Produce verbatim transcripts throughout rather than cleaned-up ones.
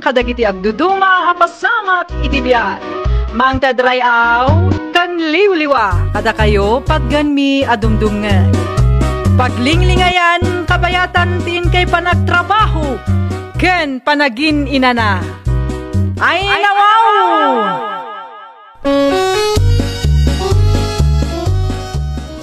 kadagiti agduduma a pasamak iti biag. Mangted ray-aw ken liwliwa kadakayo, patganmi a dumdumngeg. Paglinglingayan, kabayatan ti inkay panagtrabaho ken panagin-inana. Ay, nawaw!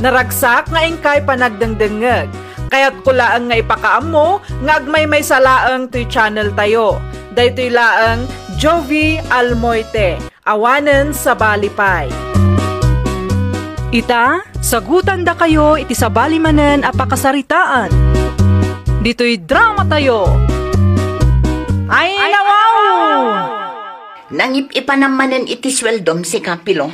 Naragsak nga inkay panagdengdengngeg. Kayatko laeng nga ipakaammo nga agmaymaysa laeng toy channel tayo. Daytoy laeng Jovi Almoite, awanen sabali pay. Ita, sagutandakayo iti sabali manen a pakasaritaan. Ditoy drama tayo. Ay, nawaw! Nangip-ipanam manen iti sueldom, sika, Pilo?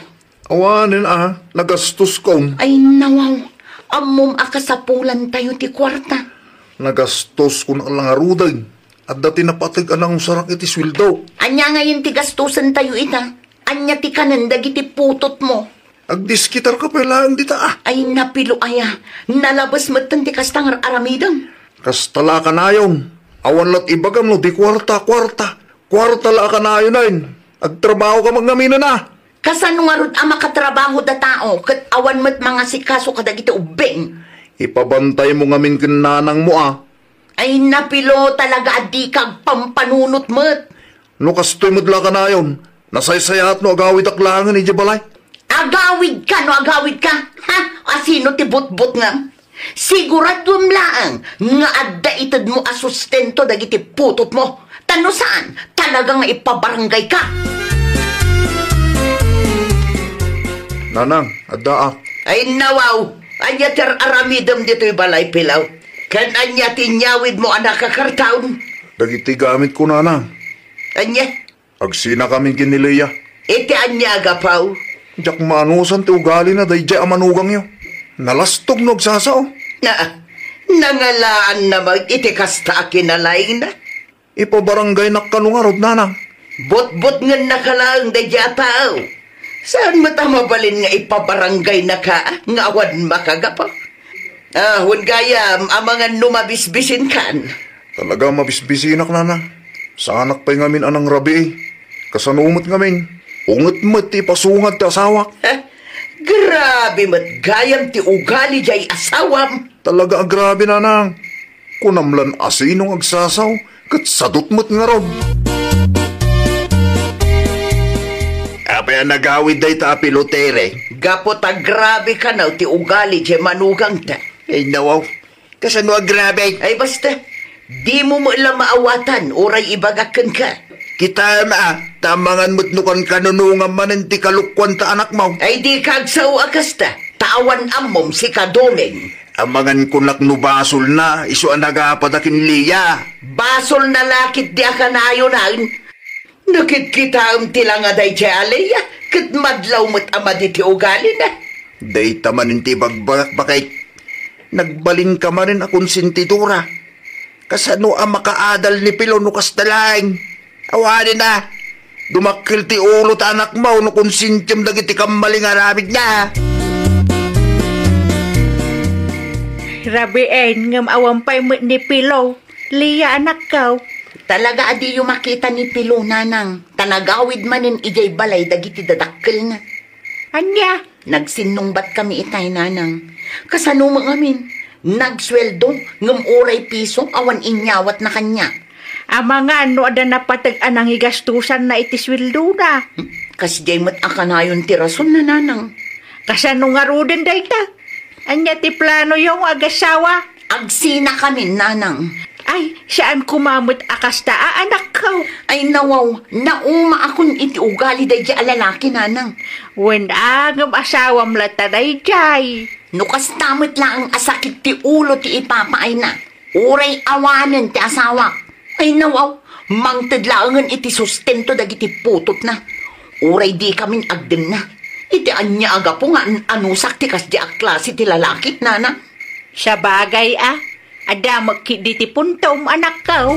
Awanen a, nagastoskon. Ay, nawaw. Ammom a kasapulantayo ti kuarta. Nagastoskon a la ngaruden. Adda ti napateg a nangusarak iti sueldo. Ania ngayen ti gastosentayo ita? Ania ti kanen dagiti putotmo? Agdiskitarka pay laeng dita a. Ay, na, Pilo aya. Nalabes metten ti kasta nga ar-aramidem. Kasta la a kanayon. Awan la't ibagam no di kuarta, kuarta. Kuarta la a kanayonen. Agtrabahoka met ngaminen a. Kasano ngarud a makatrabaho datao ket awan met mangasikaso kadagiti ubbing? Ipabantaymo ngamin ken nanangmo a. Ay, na, Pilo, talaga a dika agpampanunot met. No kastoy met la kanayon, nasaysayaat no agawidak laengen idiay balay. Agawidka no agawidka? Ha? Asino ti butbutngem? Siguraduem laeng nga adda itedmo a sustento dagiti putotmo. Ta no saan, talaga nga ipabaranggayka. Nanang, addaak. Ay, nawaw! Ania ti ar-aramidem ditoy balay, Pilaw? Ken ania ti inyawidmo a nakakartaon? Dagiti gamitko, Nanang. Ania? Agsinakamin ken ni Lea. Iti ania a gapu? Diak maanusan ti ugalina daydiay a manugangyo. Nalastog no agsasao. Na, nangalaanna met iti kasta a kinalaingna. Ipabaranggaynak kano ngarud, Nanang. Butbutngennaka laeng daydiay a tao. Saan met a mabalin nga ipabaranggaynaka nga awan makagapu? Ah, wen gayam, amangan no mabisbisinkan. Talaga, mabisbisinak, Nanang. Saanak pay ngamin a nangrabii. Kasano met ngamin? Unget met ti ipasungad ti asawak. Eh, grabe met gayam ti ugali diay asawam. Talaga a grabe, Nanang. Kunam lan asino nga agsasao, ket sadut met ngarud. Apay a nagawid dayta a Pilotere? Gapu ta grabe kano ti ugali diay manugangta. Ay, nawaw. Kasano a grabe? Ay, basta. Dimo met la maawatan uray ibagak kenka. Kitaem a, ta amangan met no kankanunongam manen ti kalokuan ta anakmo. Ay, dika agsao a kasta, ta awan ammom, sika Doming. Amangan kunak no basolna, isu a nagapada ken Lea. Basolna la ketdi a kanayonen. Nakitkitaem ti langa daydiay a Lea, ket madlaw met a madi ti ugalina. Dayta manen ti ibagbagak, baket. Nagbalinka manen a konsentidora. Kasano a makaadal ni Pilo no kasta laeng? Awanen a, dumakkel ti ulo ta anakmo no konsentiem dagiti kammaling aramidna. Rabien, ngem awan pay met ni Pilo. Lea, anakko. Talaga a diyo makita ni Pilo, Nanang, ta nagawid manen idiay balay dagiti dadakkelna. Ania? Nagsinnungbatkami itay, Nanang. Kasano met ngamin? Nagsueldo, ngem uray piso, awan inyawatna kaniak. Amangan no adda napateg a nangigastosanna iti sueldona. Hmm? Kasdiay met a kanayon ti rasonna, Nanang. Kasano ngaruden dayta? Ania ti planoyo nga agassawa? Agsinakamin, Nanang. Ay, saan koma met a kasta a anakko. Ay, nawaw, naumaakon iti ugali daydiay a lalaki, Nanang. Wen a, ngem asawam latta daydiay. No kasta met laeng a sakit ti ulo ti ipapaayna, uray awanen ti asawak. Ay, nawaw, mangted laengen iti sustento dagiti putotna. Uray dikamin agdengna. Iti ania a gapu nga an-anusak ti kasdiay a klase ti lalaki, Nanang? Sabagay a, adda met ketdi ti puntom, anakko.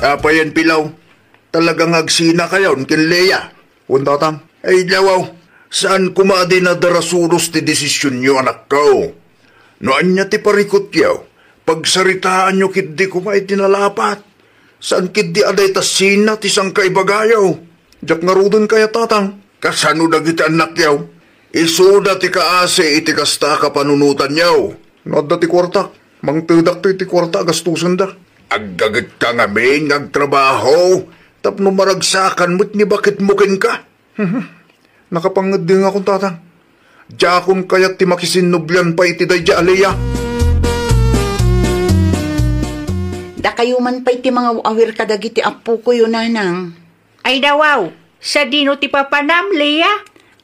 Apayen, Pilaw? Talaga nga agsinakayon ken Lea? Wen, tatang. Ay, nawaw, saan koma a di nadarasudos ti desisionyo, anakko. No ania ti parikutyo, Pagsaritaanyo ketdi koma iti nalapat. Saan ketdi a dayta sina ti sangkaibagayo. Diak ngaruden kayat, Tatang. Kasano dagiti annakyaw? Isuda ti kaasi iti kasta a kapanunotanyo. No adda ti kuartak, mangtedakto iti kuarta a gastosenda. Aggagetka ngamin nga agtrabaho tapno maragsakan met ni baketmo kenka. Nakapangeddengakon, Tatang. Diakon kayat ti makisinnublian pay iti daydiay a Lea. Dakayo man pay ti mangaw-awir kadagiti appokoyo, Nanang. Ay, dawaw, sadino ti papanam, Lea?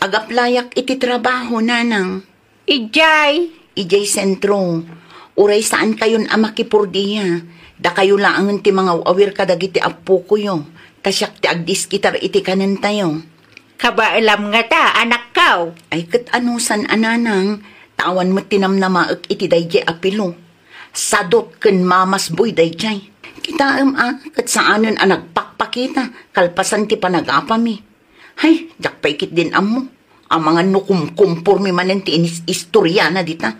Agaplayak iti trabaho, Nanang. Idiay? Idiay sentro. Uray saankayon a makipurdia, dakayo laengen ti mangaw-awir kadagiti appokoyo, ta siak ti agdiskitar iti kanentayo. Kabaelam ngata, anakkaw? Ay, ket anusan a, Nanang, ta awan met ti namnamaek iti daydiay a Pilo. Sadot ken mamasboy daydiay. Kitaem a, ket saanen a nagpakpakita kalpasan ti panagapami. Hay, diak pay ketdin ammo. Amangan no kumkumpormi manen ti inis-, istoriana dita.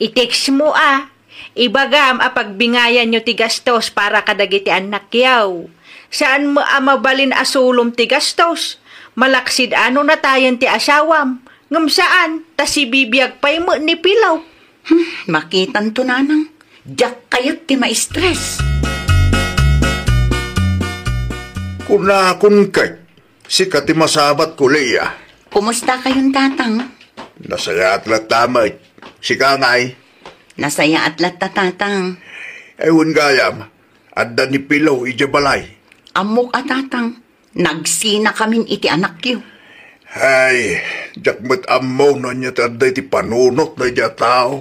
I-text mo a. Ibagam a pagbingayanyo ti gastos para kadagiti annakyaw. Saan mo a mabalin a sulom ti gastos. Malaksid a no natayen ti asawam. Ngem saan, ta sibibiag pay met ni Pilaw. Hmm, makitanto, Nanang. Diak kayat ti ma-stress. Kunakon kay, sika ti masabatko, Lea. Kumusta kayon, Tatang? Nasayaat latta met. Sika ngay? Nasayaat latta, Tatang. Ay, wen gayam, adda ni Pilaw idiay balay. Ammok a, Tatang. Nagsinakamin iti anakyo. Ay, diak met ammo no ania ti adda iti panunot daydiay a tao.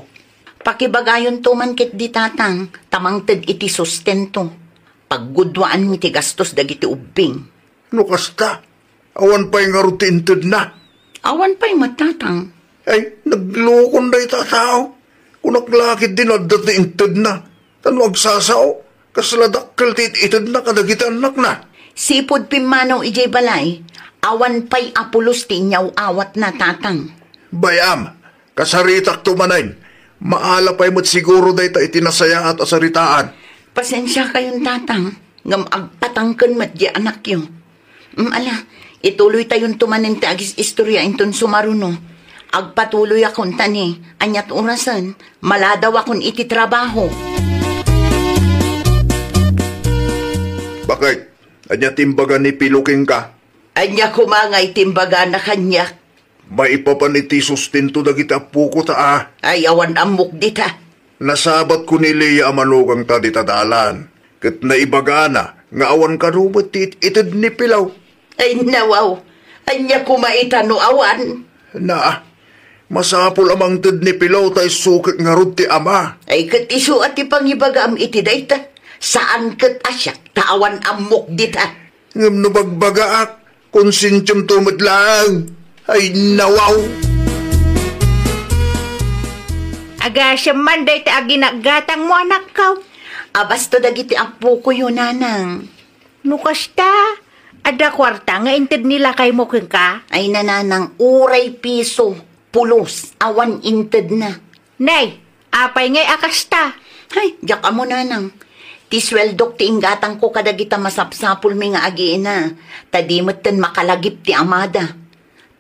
Pakibagayonto man ketdi, Tatang, ta mangted iti sustento. Pagguduaanmi ti gastos dagiti ubbing. No kasta, awan pay ngarud ti intedna? Awan pay met, Tatang. Ay, naglukon dayta a tao. Kunak la ketdi no adda ti intedna. Ta no agsasao, kasla dakkel ti it-itedna kadagiti annakna. Sipud pimmanaw idiay balay, awan pay a pulos ti inyaw-awatna, Tatang. Bay-am, kasaritakto manen. Maala pay met siguro dayta iti nasayaat a saritaan. Pasensiakayon, Tatang, ngem agpatangken met diay anakyo. Mm, ala, ituloytayonto manen ti agis-istoria inton sumaruno. Agpatuloyakon ta ni, aniat orasen, maladawakon iti trabaho. Bakit? Ania ti imbaga ni Pilaw kenka? Ania koma ngay ti imbagana kaniak? Maipapan iti sustento dagiti appoko ta a. Ay, awan ammok dita. Nasabatko ni Lea a manugangta dita dalan, ket naibagana nga awan kano met ti it-ited ni Pilaw. Ay, nawaw, ania koma ita no awan? Na, masapul a mangted ni Pilaw ta isu ket ngarud ti ama. Ay, ket isu a ti pangibagam iti dayta. Saan ket a siak ta awan ammok dita. Ngem no bagbagaak, konsensiamto met laeng. Ay, nawaw! Agasem man dayta a ginaggatangmo, anakko. Abasto dagiti appokoyo, Nanang. No kasta, adda kuarta nga inted ni lakaymo kenka? Ay, Nanang, uray piso, pulos, awan intedna. Nay, apay ngay a kasta? Hay, diak ammo, Nanang. Ti sueldok ti inggatangko kadagita masapsapulmi nga agiina, ta di metten makalagip ti amada.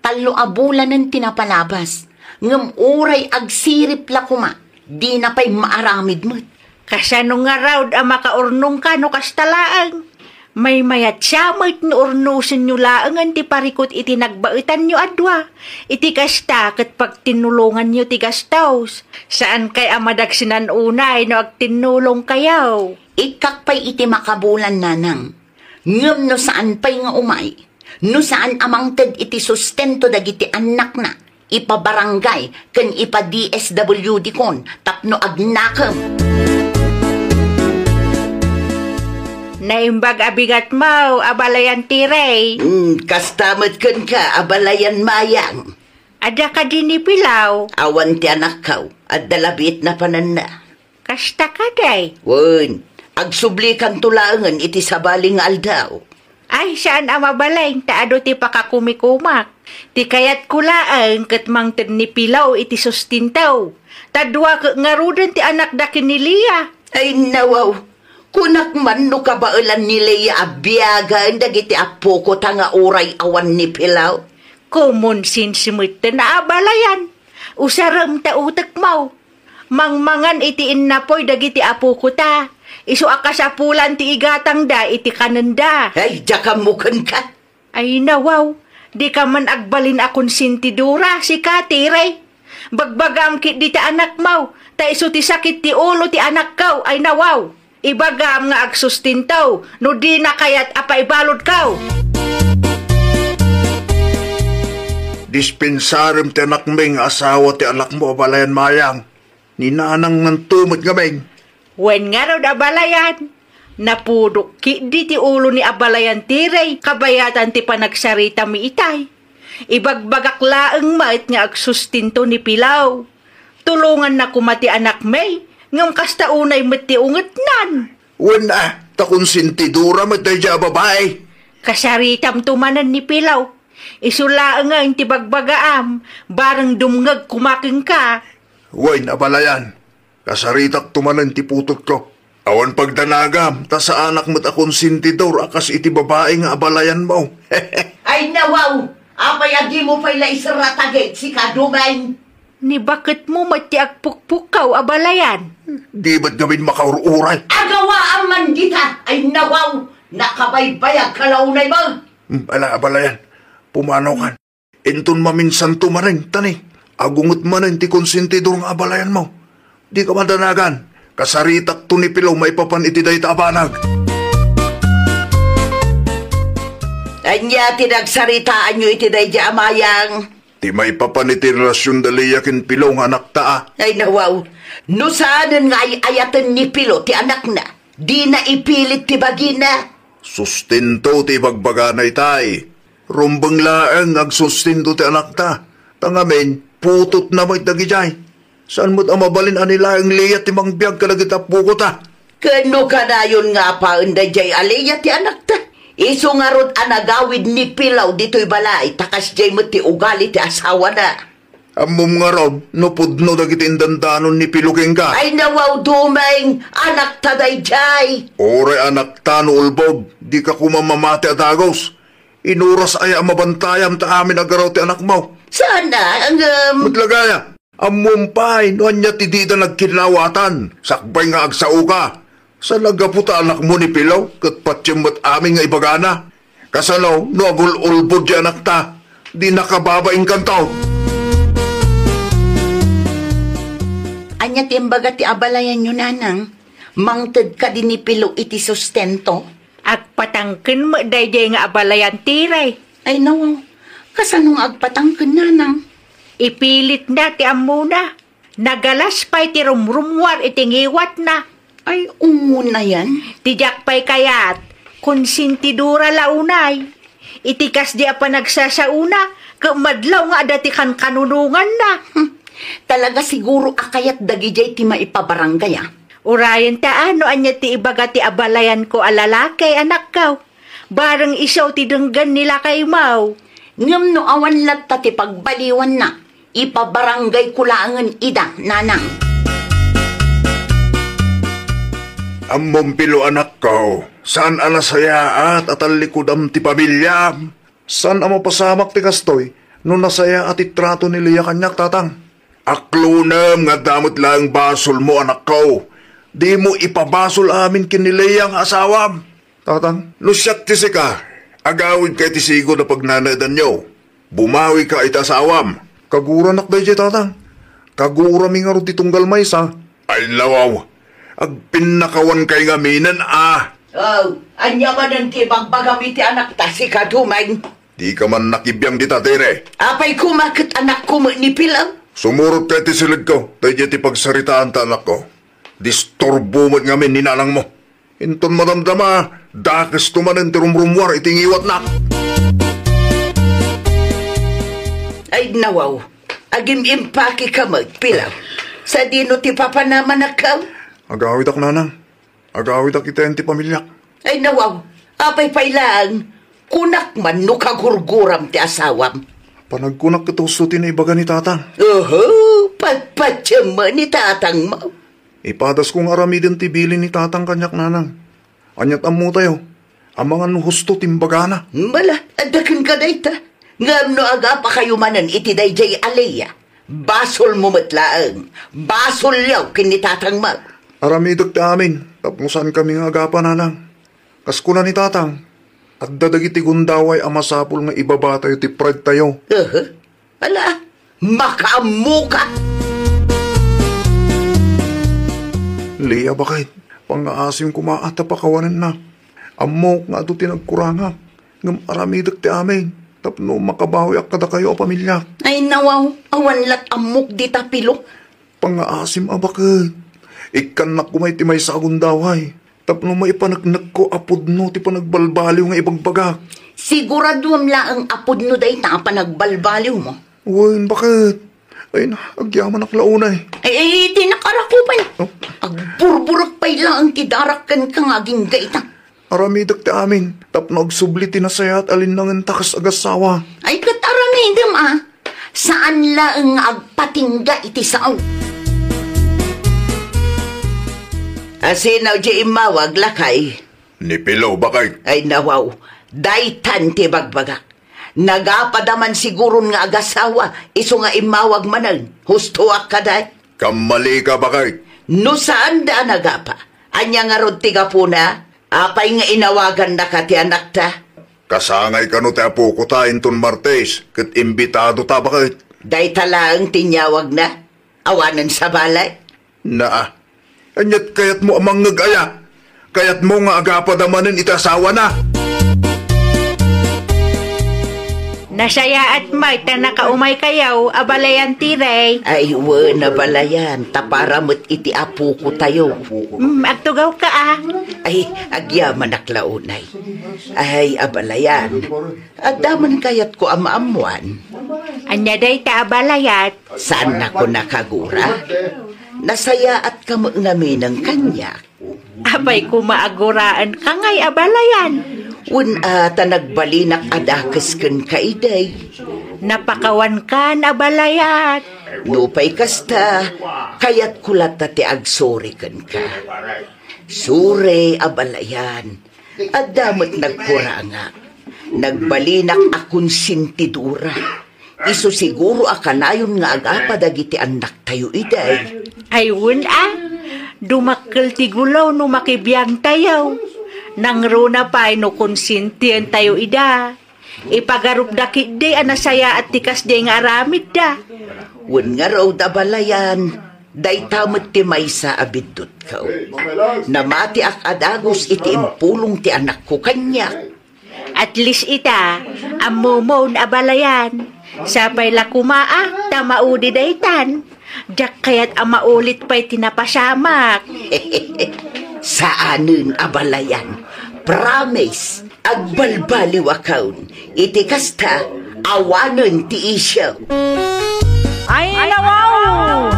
Tallo a bulanen ti napalabas, ngem uray agsirip la koma, dina pay maaramid met. Kasano ngarud a makaurnongka no kasta laeng? Maymayat siya met no urnosenyo laengen ti parikut iti nagbaetanyo a dua. Iti kasta, ket pagtinnulonganyo ti gastos. Saankay a madagsenan unay no agtinnulongkayo. Ikkak pay iti makabulan, Nanang. Ngem no saan pay nga umay, no saan a mangted iti sustento dagiti annakna, ipabarangay ken ipa-D S W D kon tapno agnakem. Naimbag a bigatmo, abalayan ti rey. Hmm, kasta met kenka, abalayan mayang. Adda kadi ni Pilaw? Awan ti anakko, adda labiit napananna. Kasta kadi? Wen, agsublikanto laengen iti sabali nga aldaw. Ay, saan a mabalin ta adu ti pakakumikumak. Ti kayatko laeng ket mangted ni Pilaw iti sustento. Ta dua ket ngaruden ti anakda ken ni Lea. Ay, nawaw. Kunak man no kabaelan ni Lea a biagen dagiti apokota nga uray awan ni Pilaw. Common sense metten a abalayan. Usarem ta utekmo. Mangmangan iti innapoy dagiti apokota. Isu a kasapulan ti igatangda iti kanenda. Ay, diak ammo kenka. Ay, nawaw, dika man agbalin a konsentidora, sika, Tere. Bagbagam ketdi ti anakmo, ta isu ti sakit ti ulo ti anakko, ay, nawaw. Ibagam nga agsustento, no dina kayat a paibaludko. Dispensarem ti anakmi nga asawa ti anakmo, abalayan Mayang. Ni nanang nganto met ngamin. Wen ngarud, abalayan. Napudok ketdi ti ulo ni abalayan Tere, kabayatan ti panagsaritam itay. Ibagbagak laeng met nga agsustento ni Pilaw. Tulonganna koma ti anakmi, ngem kasta unay met ti ungetnan. Wen a, ta konsentidora met daydiay a babai. Kasaritamto manen ni Pilaw. Isu laengen ti bagbagaam, bareng dumngeg koma kenka. Wen, abalayan. Kasaritakto manen ti putotko. Awan pagdanagam, ta saanak met a konsentidor a kas iti babai nga abalayanmo. Ay, nawaw! Apay a dimo pay la iserrataget, sika, Dumeng? Ni baketmo met ti agpukpukkaw, abalayan. Di met ngamin makaur-uray. Agawaam man dita! Ay, nawaw! Nakabaybayagka la unay, Mang! Hmm, ala, abalayan. Pumanaw kan. Inton maminsanto manen, tani, agunget manen ti konsentidor nga abalayanmo. Dika madanagan, kasaritakto ni Pilaw maipapan iti dayta a banag. Ania ti nagsaritaanyo iti daydiay a Mayang? Ti maipapan iti relasion da Lea ken Pilaw nga anakta a. Ay, nawaw, no saanen nga ay-ayaten ni Pilaw ti anakna, dina ipilit ti bagina. Sustento ti ibagbagana itay. Rumbeng laeng nga agsustento ti anakta. Ta ngamin, putotna met dagidiay. Saan met a mabalin a ni laeng Lea ti mangbiag kadagiti apokota? Ken no kanayon nga apaen daydiay a Lea ti anakta, isu ngarud a nagawid ni Pilaw ditoy balay, ta kasdiay met ti ugali ti asawana. Ammom ngarud no pudno dagiti indandanon ni Pilaw kenka? Ay, nawaw, Dumeng, anakta daydiay. Uray anakta no ulbod, dika koma mamati a dagus. Inuras aya a mabantayam ta amin a garaw ti anakmo? Saan a, ngem. Met la gaya, ammom pay no ania ti dida nagkinnawatan, sakbay nga agsaoka. Saan a gapu ta anakmo ni Pilaw, ket patiem met amin nga ibagana. Kasano no agul-ulbod ti anakta, di nakababain kanto? Ania ti imbaga ti abalayanyo, nanang? Mangted kadi ni Pilaw iti sustento? Agpatangken met daydiay nga abalayan, Tere. Ay, nawaw. Kasano nga agpatangken, nanang? Ipilitna ti ammona. Nagalas pay ti rumrummuar iti ngiwatna. Ay, umuna yan. Ti diak pay kayat, konsentidora la unay. Iti kasdi a panagsasaona, ket madlaw nga adda ti kankanunonganna. Hmm. Talaga siguro a kayat dagidiay ti maipabarangay, a. Urayen ta, a, no ania ti ibaga ti abalayanko a lalaki, anakko. Bareng isu ti denggen ni lakaymo. Ngem no awan latta ti pagbaliwanna, ipabaranggayko laengen ida, nanang. Ammom, Pilaw, anakko, saan a nasayaat a tallikudam ti pamiliam. Saan a mapasamak ti kastoy no nasayaat ti trato ni Lea kaniak, tatang. Aklonem nga adda met laeng basolmo, anakko. Dimo ipabasol amin ken ni Lea nga asawam. Tatang, no siak ti sika, agawidka iti sigud a pagnanaedanyo. Bumawika iti asawam. Kaguranak daydiay, tatang. Kagurami ngarud ti tunggal maysa. Ay, nawaw. Agpinnakawankay ngaminen, a. Oh, ania manen ti ibagbagam iti anakta, sika, Dumeng? Dika man nakibiang dita, Tere. Apay koma ket anakko met ni Pilaw? Sumurotka iti siledko, daydiay ti pagsaritaanta, anakko. Disturbo met ngamin ni nanangmo. Inton madamdama, dakesto manen ti rumrummuar iti ngiwatnak. Ay, nawaw. Agim-impakeka met, Pilaw. Sadino ti papanamanakkaw? Agawidak, nanang. Agawidak iti ayan ti pamiliak. Ay, nawaw. Apay pay laeng. Kunak man no kagurguram ti asawam. Panagkunak ket husto ti naibaga ni tatang. Oho, pag Patiem met ni tatangmo. Ipadasko nga aramiden ti bilin ni tatang kaniak, nanang. Ania't ammotayo? Amangan no husto ti imbagana. Bala, adda kenka dayta. Ngem no agapakayo manen iti daydiay a Lea, basolmo met laeng. Basolyo ken ni tatangmo. Aramidek ti amin, tapno saankami nga agapa, nanang. Kas kuna ni tatang, adda dagiti gundaway a masapul nga ibabatayo ti pradtayo. Aha. Ala, makaammoka! Lea, baket, pangngaasim koma ta pakawanenna. Ammok nga adu ti nagkurangak, ngem aramidek ti amin tapno makabawiak kadakayo a pamiliak. Ay, nawaw, awan lat ammok dita, Pilo. Pangngaasim a baket. Ikkannak koma iti maysa a gundaway tapno maipaneknekko a pudno ti panagbalbaliw nga ibagbagak. Siguraduem laeng a pudno dayta a panagbalbaliwmo. Wen, baket? Ay na, agyamanak la unay. Ay, ay, di nakarakupan. Oh? Agburburek pay laeng ti darak kenka nga agingga ita. Aramidek ti amin, tapno agsubli ti nasayaat a linnangenta kas agasawa. Ay, ket aramidem, a. Saan laeng nga agpatingga iti sao. Asino diay immawag, lakay? Ni Pilo, baket. Ay, nawaw, daytan ti bagbagak. Nagapa da man siguron nga agasawa, isu nga immawag manen. Hustoak kadi? Kammalika, baket. No saanda a nagapa, ania ngarud ti gapuna? Apay nga inawagannaka ti anakta? Kasangay kano ti apokota inton Martes, ket imbitadota, baket. Dayta laeng ti inyawagna? Awanen sabali? Naa. Ania't kayatmo a mangngeg aya? Kayatmo nga agapada manen iti asawana? Nasayaat met ta nakaumaykayo, abalayan ti rey. Ay, wen, abalayan, ta para met iti apokotayo. Mm, agtugawka, a. Ay, agyamanak la unay. Ay, abalayan, adda man kayatko a maammoan. Ania dayta, abalayan? Saannakon a kagura? Nasayaatka met ngamin kaniak. Apay koma a guraenka ngay, abalayan? Wen a, ta nagbalinak a dakes kenka idi. Napakawankan, abalayan. Nupay kasta, kayatko latta ti agsuri kenka. Suri, abalayan. Adda met nagkurangak. Nagbalinak a konsentidora. Isu siguro a kanayon nga agapa dagiti annaktayo idi. Ay, wen a, dumakkel ti gulo no makibiangtayo. Nangruna pay no konsientientayo ida. Ipagarupda ketdi a nasayaat ti kasdi nga aramidda. Wen ngarud, abalayan, dayta met ti maysa a biddutko. Namatiak a dagus iti impulong ti anakko kaniak. At least ita, ammomon, abalayan. Sapay la koma a ta maudi daytan. Diak kayat a maulit pay ti napasamak. Saanen, abalayan. Promise, agbalbaliwakon. Iti kasta, awanen ti isyu. Ay, nawaw!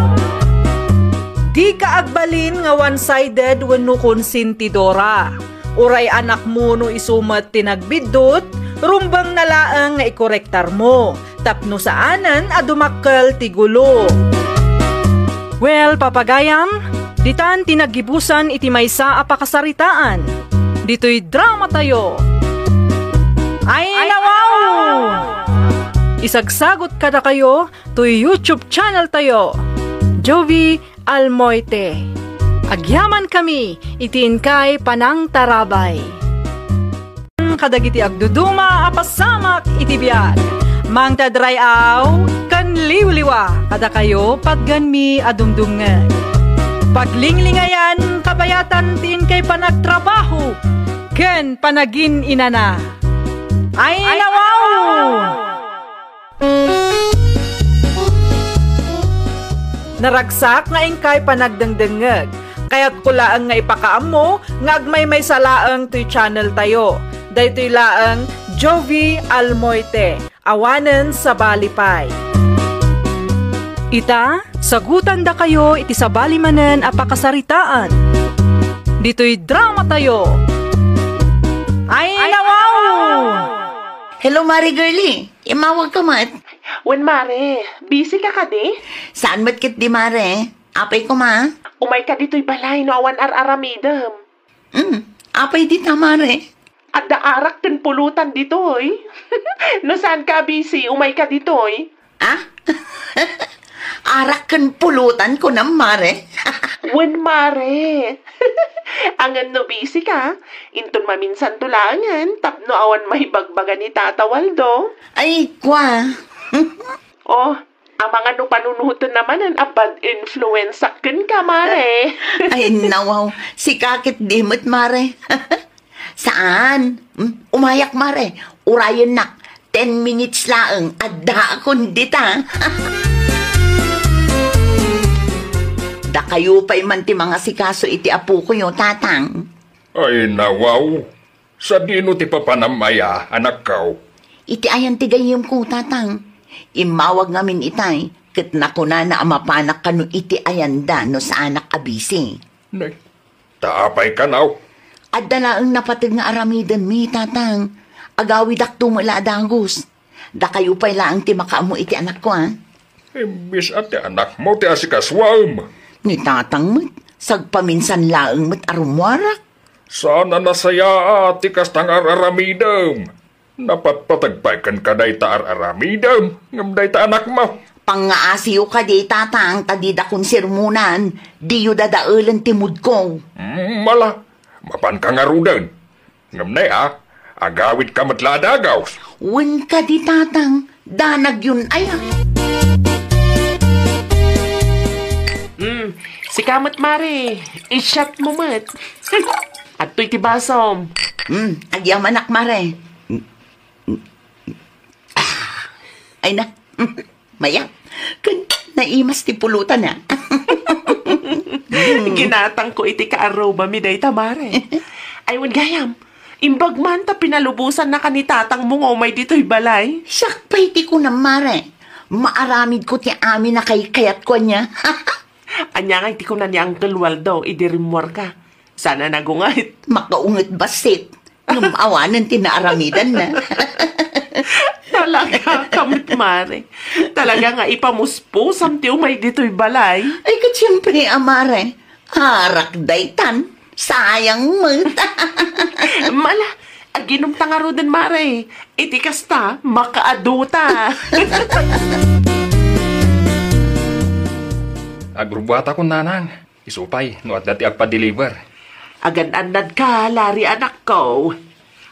Dika agbalin nga one-sided wenno konsentidora. Uray anakmo no isu met ti nagbiddut, rumbengna laeng nga ikorektarmo, tapno saanen a dumakkel ti gulo. Well, papagayam, ditan ti naggibusan iti maysa a pakasaritaan. Ditoy dramatayo. Ay, nawaw! Isagsagot kadakayo toy YouTube channeltayo, Jovie Almoite. Agyamankami iti inkay panangtarabay. Kadagiti agduduma a pasamak iti biag, mangted ray-aw ken liwliwa kadakayo patgenmi a dumdumngeg. Paglinglingayan, kabayatan ti inkay panagtrabaho ken panagin-inana. Ay, nawaw! Naragsak nga inkay panagdengdengngeg. Kayatko laeng nga ipakaammo nga agmaymaysa laeng toy channeltayo. Daytoy laeng Jovie Almoite, awanen sabali pay. Ita, sagutandakayo iti sabali manen a pakasaritaan. Ditoy dramatayo. Ay, nawaw! Hello, Mari Girlie. Immawagka met. Wen, mare, busy ka kadi? Saan met ketdi, mare? Apay koma? Umayka ditoy balay no awan ar-aramidem. Hmm, apay dita, mare? Adda arak ken pulutan ditoy. No saanka a busy, umayka ditoy. Ah? Arak ken pulutan, kunam, mare? Wen, mare. Ngem no busy ka, inton maminsanto laengen tapno awan maibagbaga ni Tata Waldo. Ay, kua. Oh, amangan no panunoten manen a bad influence kenka, mare. Ay, nawaw. Sika ketdi met, mare. Saan? Hmm? Umayak, mare. Urayennak. Ten minutes laeng. Addaakon dita. Dakayo pay man ti mangasikaso iti apokoyo, Tatang. Ay, nawaw. Sadino ti papanam aya, anakko? Iti ayan ti gayyemko, Tatang. Immawag ngamin itay, ket nakunana a mapanak kano iti ayanda no saanak a busy. Ne, ta apay kano? Adda laeng napateg nga aramidenmi, Tatang. Agawidakto met la a dagus. Dakayo pay laeng ti makaammo iti anakko, a? Imbes a ti anakmo ti asikasuem. Ni Tatang met, sagpaminsan laeng met a rummuarak. Saan a nasayaat ti kasta nga ar-aramidem. Napatpateg pay kenka dayta ar-aramidem, ngem dayta anakmo. Pangngaasiyo kadi, Tatang, ta didakon sermonan, diyo dadaelen ti moodko. Mm, ala, mapanka ngaruden. Ngem ne, a, agawidka met la a dagus. Wen kadi, Tatang, danagyon aya. Hmm, sika met, mare, i-shot mo met. Adtoy ti basom. Hmm, agyamanak, mare. Ay na. Mayat. Ken naimas ti pulutan, a. Ginatangko iti kaarrubami dayta, mare. Ay, wen gayam, imbag man ta pinalubosannaka ni tatangmo nga umay ditoy balay. Siak pay ti kunam, mare. Maaramidko ti amin a kaykayatko ania. Ania ngay ti kuna ni Uncle Waldo idi rimmuarka? Saan a nagunget. Makaunget bassit. Ngem awanen ti naaramidanna. Talaga ka met, mare. Talaga nga ipamuspusam ti umay ditoy balay. Ay, ket siempre a, mare. Arak daytan. Sayang met. Mala, aginumta ngaruden, mare. Iti kasta, makaaduta. Agrubbuatakon, nanang. Isu pay no adda ti agpadeliver. Agan-annadka, Larry, anakko.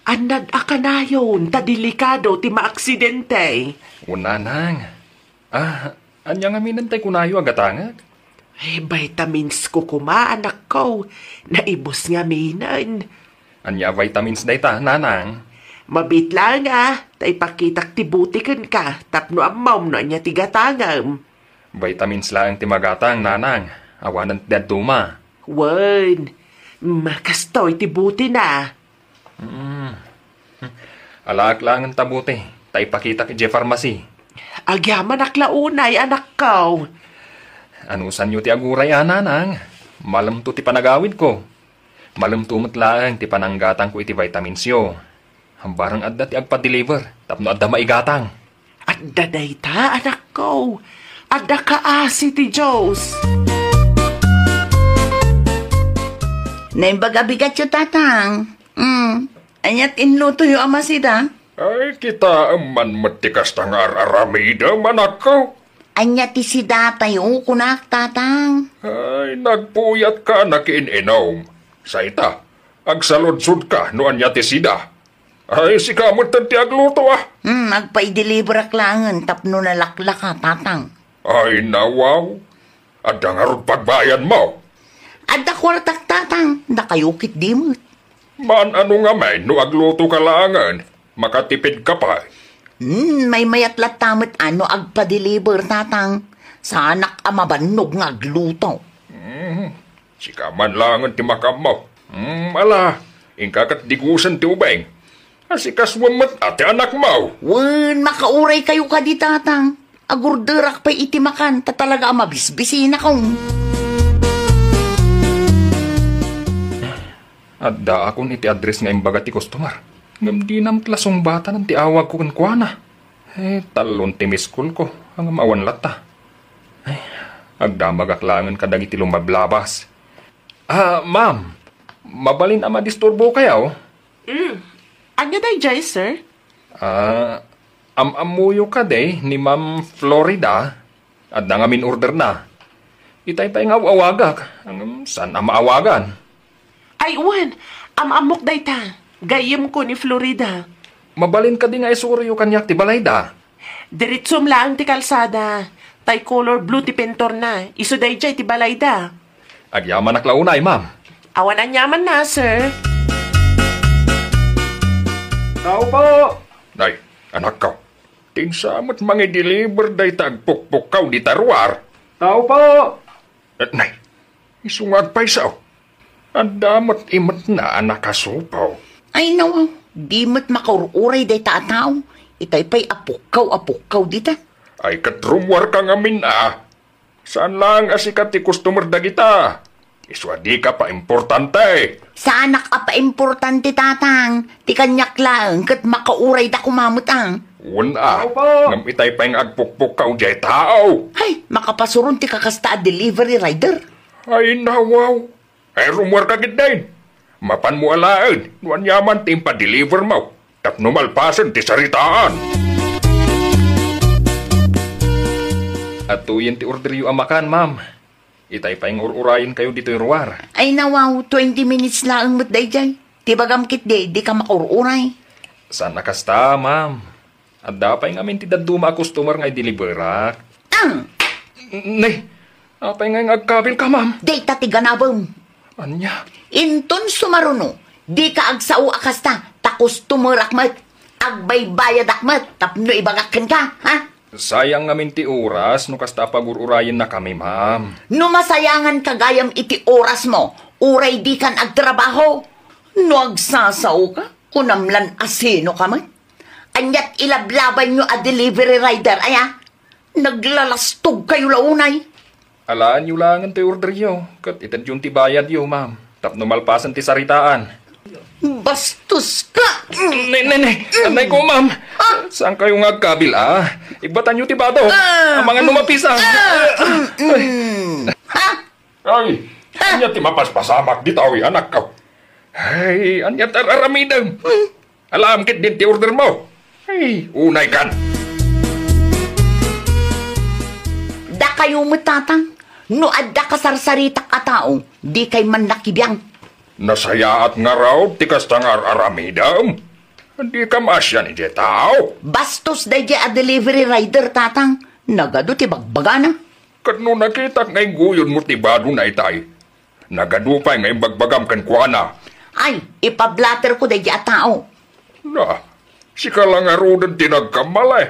Annad a kanayon ta delikado ti maaksidente. Wen, nanang. Ah, ania ngaminen tay kunayo a gatangek? Eh, vitamins ko koma, anakko. Naibus ngaminen. Ania a vitamins dayta, nanang? Mabiit laeng a, ta ipakitak ti buti kenka tapno ammom no ania ti gatangem. Vitamins laeng ti magatang, nanang. Awanen ti dadduma. Wen, mm, kastoy ti butina. Mm. Alaak laengen ta buti, ta ipakitak idiay pharmacy. Agyamanak la unay, anakko. Anusanyo ti aguray a, nanang? Malemto ti panagawidko. Malemto met laeng ti pananggatangko iti vitaminsyo. Bareng adda ti agpadeliver tapno adda maigatang. Adda dayta, anakko. Adda kaasi ti Dios. Naimbag a bigatyo, tatang. Mm. Ania ti inlutoyo a masida? Ay, kitaem man met ti kasta nga ar-aramidem, anakko. Ania ti sida tayo, kunak, tatang? Ay, nagpuyatka a nakiin-inom. Sa ita, agsaludsodka no ania ti sida. Ay, sika met ti agluto, a. Hmm, agpaideliverak laengen tapno nalaklaka, tatang. Ay, nawaw. Adda ngarud pagbayanmo? Adda kuartak, tatang. Dakayo ketdi met. Maan-ano ngamin no aglutoka laengen, makatipidka pay. Hmm, maymayat latta met a no agpadeliver, tatang. Saanak a mabannog nga agluto. Hmm, sika man laengen ti makaammo. Hmm, ala, inka ket digusen ti ubing. Asikasuem met a ti anakmo. Wen, makauraykayo kadi, tatang. Agurderak pay iti makan, ta talaga a mabisbisinakon. Addaakon iti address nga imbaga ti customer. Ngem dina met la sungbatanen ti awagko kenkuana. Eh, tallon ti miss call ko. Ngem awan latta. Ay, agdamagak laengen kadagiti lumablabas. Ah, ma'am, mabalin a madisturbokayo? Mm. Ania daydiay, sir? Ah, am-ammoyo kadi ni Ma'am Florida? Adda ngamin orderna. Itay pay nga aw-awagak, ngem saan a maawagan. Ay, wen, am-ammok dayta. Gayyemko ni Florida. Mabalin kadi nga isuriyo kaniak ti balayda? Diretsom laeng ti kalsada. Tay color blue ti pinturna. Isu daydiay ti balayda. Agyamanak la unay, ma'am. Awan aniamanna, sir. Tao po! Nay, anakko. Tinsa met mangi-deliver dayta agpukpukkaw dita ruar. Tao po! Eh, nay, isu nga agpayso. Adda met imetna a nakasupaw. Ay, nawaw, di met makaur-uray dayta a tao. Itay pay a pukkaw a pukkaw dita. Ay, ket rummuarka ngamin a. Saan laeng a sika ti customer dagita. Isu a dika paimportante. Saanak a paimportante, Tatang. Ti kaniak laeng ket makaurayda koma met a. Wen a. Opo. Ngem itay pay nga agpukpukkaw diay tao. Hay, makapasuron ti kakasta a delivery rider. Ay, nawaw. Ay, rummuarka ketdin. Mapanmo alaen no aniaman ti impadelivermo tapno malpasen ti saritaan. Adtoyen ti orderyo a makan, ma'am. Itay pay nga ur-urayenkayo ditoy ruar. Ay, nawaw, twenty minutes laeng met daydiay. Ti bagam ketdi, dika makaur-uray. Saan a kasta, ma'am. Adda pay ngamin ti dadduma a customer nga ideliverak. Ang! Nay, apay nga agkabilka, ma'am? Dayta ti ganabem. Ania? Inton sumaruno, dika agsao a kasta, ta customerak met. Agbaybayadak met tapno ibagak kenka, ha? Sayang ngamin ti oras no kasta a pagur-urayennakami, ma'am. No masayanganka gayam iti orasmo, uray dikan agtrabaho. No agsasaoka, kunam lan a sinoka met. Aniat ilablabayyo a delivery rider, aya? Naglalastogkayo la unay. Alaenyo laengen toy orderyo, ket itedyon ti bayadyo, ma'am, tapno malpasen ti saritaan. Bastoska! Ne, ne, ne. Anay ko, ma'am. Ah! Saankayo nga agkabil, a? Ibbatanyo ti badok. Ah! Amangan no mapisang. Ah! Mm, mm. Ha? Ay, ania ti mapaspasamak dita, anakko? Ay, ania ti ar-aramidem? Hmm. Alaem ketdin ti ordermo. Ay, unaykan. Dakayo met, Tatang, no adda kasarsaritak a tao, dikay man nakibiang. Nasayaat ngarud ti kasta nga ar-aramidem. Dika maasian idiay tao. Bastos daydiay a delivery rider, Tatang. Nagadu ti bagbagana. Ket no nakitak nga igguyodmo ti badona itay, nagadu pay nga imbagbagam kenkuana. Ay, ipablaterko daydiay a tao. Na, sika la ngaruden ti nagkamali.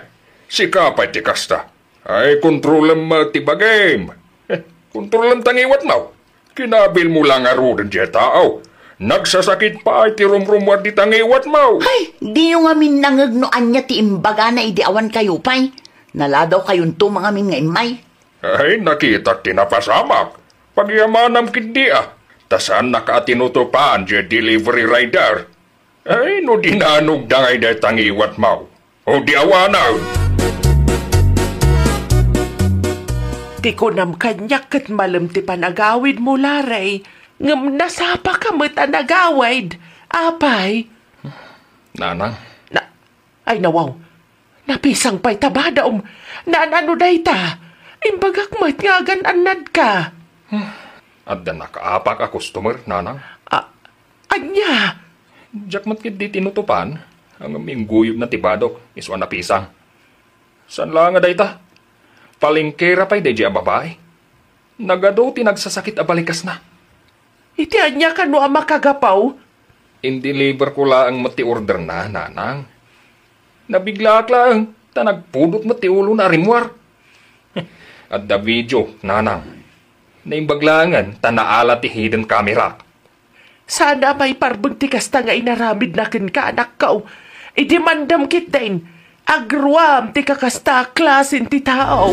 Sika pay ti kasta. Ay, kontrolem met ti bagim. Eh, kontrolem ta ngiwatmo. Kinabilmo la ngaruden diay tao. Nagsasakit pay ti rumrumuar dita ngiwatmo. Ay, diyo ngamin nangeg no ania ti imbagana idi awankayo pay. Naladawkayonto ngamin nga immay. Ay, nakitak ti napasamak. Pagyamanam ketdi a. Ta saannaka a tinutupan diay delivery rider. Ay, no dinanogda ngay dayta ngiwatmo. O di awanen. Ti kunam kaniak ket malem ti panagawidmo, Larry. Ngem nasapaka met a nagawid. Apay? Nanang. Na, ay, nawaw. Napisang pay ta badom. Naan-ano dayta? Imbagak met nga agan-annadka. Hmm. Adda nakaapak a customer, Nanang. A-, ania? Diak met ketdi tinutupan, ngem ingguyodna ti badok, isu a napisang. Saan la nga dayta? Palengkera pay daydiay a babai. Nagadu ti nagsasakit a balikasna. Iti ania kano a makagapu? Indeliverko laeng met ti orderna, Nanang. Nabiglaak laeng, ta nagpudot met ti ulona a rimmuar. Adda video, Nanang. Naimbag laengen ta naala ti hidden camera. Saan a maiparbeng ti kasta nga inaramidna kenka, anakko. Idemandam ketdin. Agruam ti kakasta a klasen ti tao.